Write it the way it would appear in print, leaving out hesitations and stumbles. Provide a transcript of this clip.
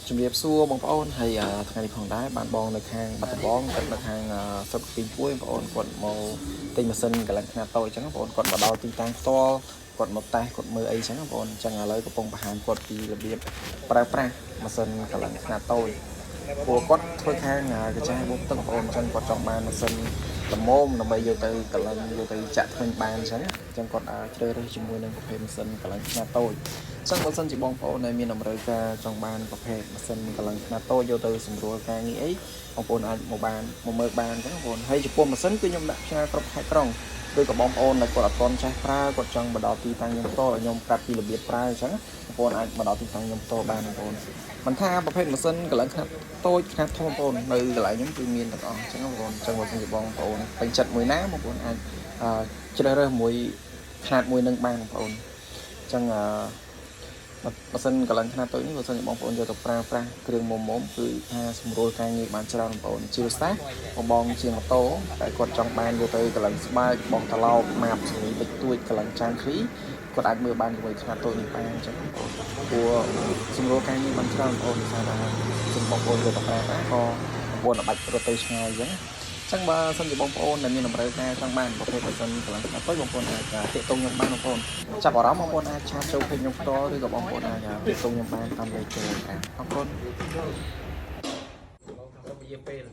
ជំរាបសួរបងប្អូនហើយថ្ងៃនេះផងដែរបានបងនៅខាងបាត់ដំបងគាត់នៅខាងស្រុកពីពួយបងប្អូនគាត់មកទិញម៉ាស៊ីនកលិនខ្នាតតូចអញ្ចឹងបងប្អូនគាត់មកដល់ទីតាំងផ្ទាល់គាត់មកតេស្តគាត់មើលអីអញ្ចឹងបងប្អូនអញ្ចឹងឥឡូវកំពុងបង្ហាញគាត់ពីរបៀបប្រើប្រាស់ម៉ាស៊ីនកលិនខ្នាតតូចព្រោះគាត់ធ្វើខាងកាចាបុកទឹកបងប្អូនអញ្ចឹងគាត់ចង់បានម៉ាស៊ីនល្មមដើម្បីយកទៅកលិនយកទៅចាក់ធ្មេញបានអញ្ចឹងអញ្ចឹងគាត់ជ្រើសរើសជាមួយនឹងប្រភេទម៉ាស៊ីនកលិនខ្នាតតូច ចឹងបើសិនជាបងប្អូនដែលមានតម្រូវការចង់បានប្រភេទម៉ាស៊ីនកលឹងខ្នាតតូចយកទៅសម្រួលការងារអីបងប្អូនអាចមកបានមកមើលបានអញ្ចឹងបងប្អូនហើយចំពោះម៉ាស៊ីនគឺខ្ញុំដាក់ផ្ញើគ្រប់ខេត្តក្រុងឬក៏បងប្អូនដែលគាត់អត់ទាន់ចេះប្រើគាត់ចង់មកដល់ទីតាំងខ្ញុំផ្ទាល់ឲ្យខ្ញុំប្រាប់ពីរបៀបប្រើអញ្ចឹងបងប្អូនអាចមកដល់ទីតាំងខ្ញុំផ្ទាល់បានបងប្អូនមិនថាប្រភេទម៉ាស៊ីនកលឹងខ្នាតតូចខ្នាតធំបងប្អូននៅកន្លែងខ្ញុំគឺមានទាំងអស់អញ្ចឹងបងប្អូនអញ្ចឹងបើសិនជាបងប្អូនពេញចិត្តមួយណាបងប្អូនអាចជ្រើសរើសមួយខ្នាតមួយនឹងបានបងប្អូនអញ្ចឹងអឺ បើសិនកន្លែងខ្នាតតូចនេះបើសិនជាបងប្អូនយកទៅប្រើប្រាស់គ្រឿងមុំមុំគឺថាសម្រួលការងារបានច្រើនបងប្អូនជាពិសេសបងបងជាម៉ូតូតែគាត់ចង់បានយកទៅកន្លែងស្បែកបងត្រឡោកម៉ាប់ជំនាញតិចតួចកន្លែងចានឃ្លីគាត់អាចមើលបានជាមួយខ្នាតតូចនេះបានអញ្ចឹងបងប្អូនព្រោះសម្រួលការងារបានច្រើនបងប្អូនដោយសារថាសិនបងប្អូនយកទៅប្រើប្រាស់ក៏បងប្អូនអត់បាច់រត់ទៅឆ្ងាយអញ្ចឹងចឹងបើសិនជាបងប្អូនដែលមានតម្រូវការចង់បានប្រភេទម៉ាស៊ីនកន្លែងខ្នាតតូចបងប្អូនអាចទាក់ទងខ្ញុំបានបងប្អូន ចាប់អារម្មណ៍បងប្អូនអាច chat ចូល page ខ្ញុំផ្ទាល់ឬក៏បងប្អូនអាចទាក់ទងខ្ញុំបានតាមលេខ Telegram អរគុណ។ រយៈពេល